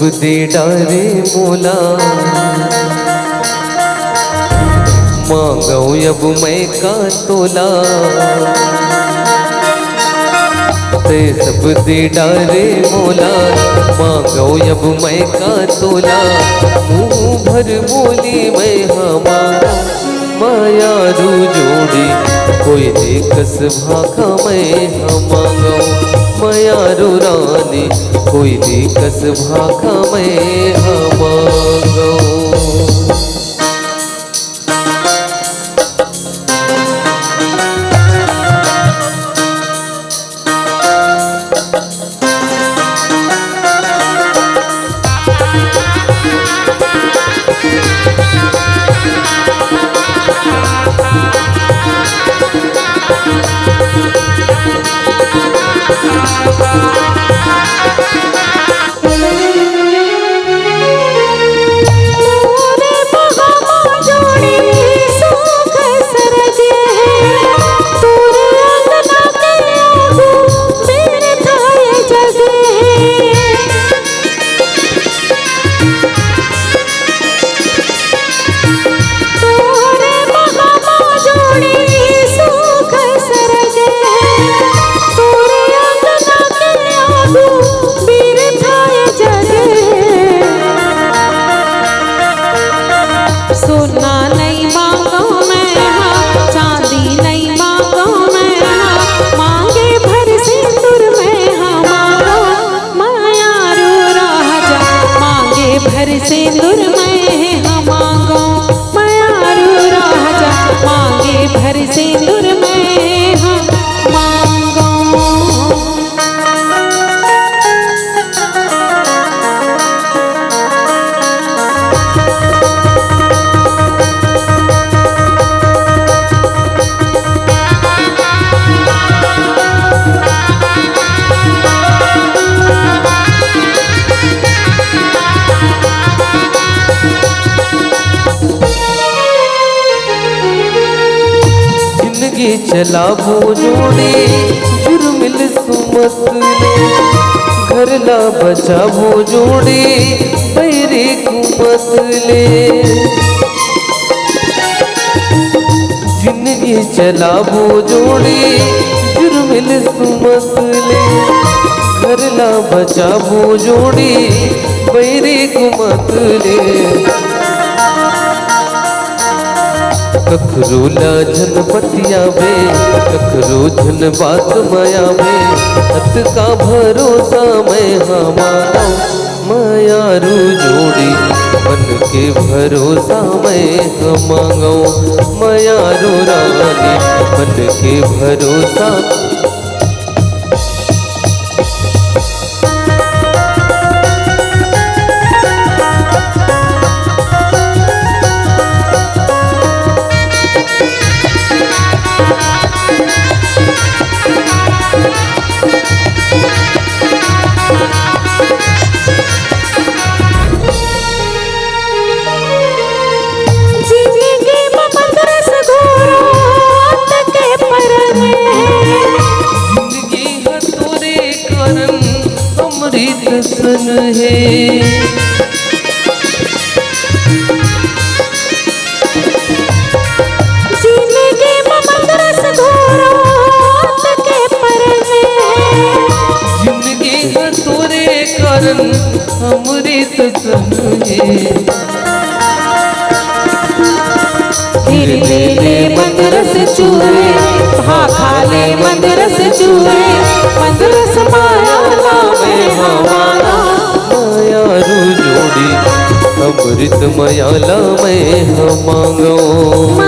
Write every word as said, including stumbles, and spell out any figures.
दे डारे मोला, मांगव अब मैं का तोला। ते सब दे डारे मोला, मांगव अब मैं का तोला। मुंह भर बोली मैं हा मांगव, मयारू जोड़ी कोई दे कस भाखा मैं हा मांगव। मयारू रानी कोई दे कस भाखा मैं हा मांगव। सोना नइ मांगों मैं हा, चांदी नइ मांगों मैं हा, मांगे भर सिंदूर मैं हा मांगों, मयारू राजा, मांगे भर सिंदूर मैं हा मांगों, मयारू राजा, मांगे भर सिंदूर मैं हा मांगों। जिंदगी चलाबो जोड़ी जुर्मिल सुमत ले, घर ला बचाबो जोड़ी बैरी कुमत ले। जिंदगी चलाबो जोड़ी जुर्मिल सुमत ले, घर ला बचाबो जोड़ी बैरी कुमत ले। कखरो ला झन पतियाबे, कखरो झन बात म आबे, अतका भरोसा मैं हा मांगों, मयारू जोड़ी मन के भरोसा मैं हा मांगों, मयारू रानी मन के भरोसा। जिंदगी म मंद रस घोरो अत के परन हे। जिंदगी ह तोरे करन अमृत सन हे। जिंदगी म मंद रस घोरो अत के परन हे। जिंदगी ह तोरे करन अमृत सन हे। हिरदे ले मंद रस चुहे, भाखा ले मंद रस चुहे, मंद रस माया ला मैं हा मांगों। मयारू जोड़ी अमृत मया ला मैं हा मांगों।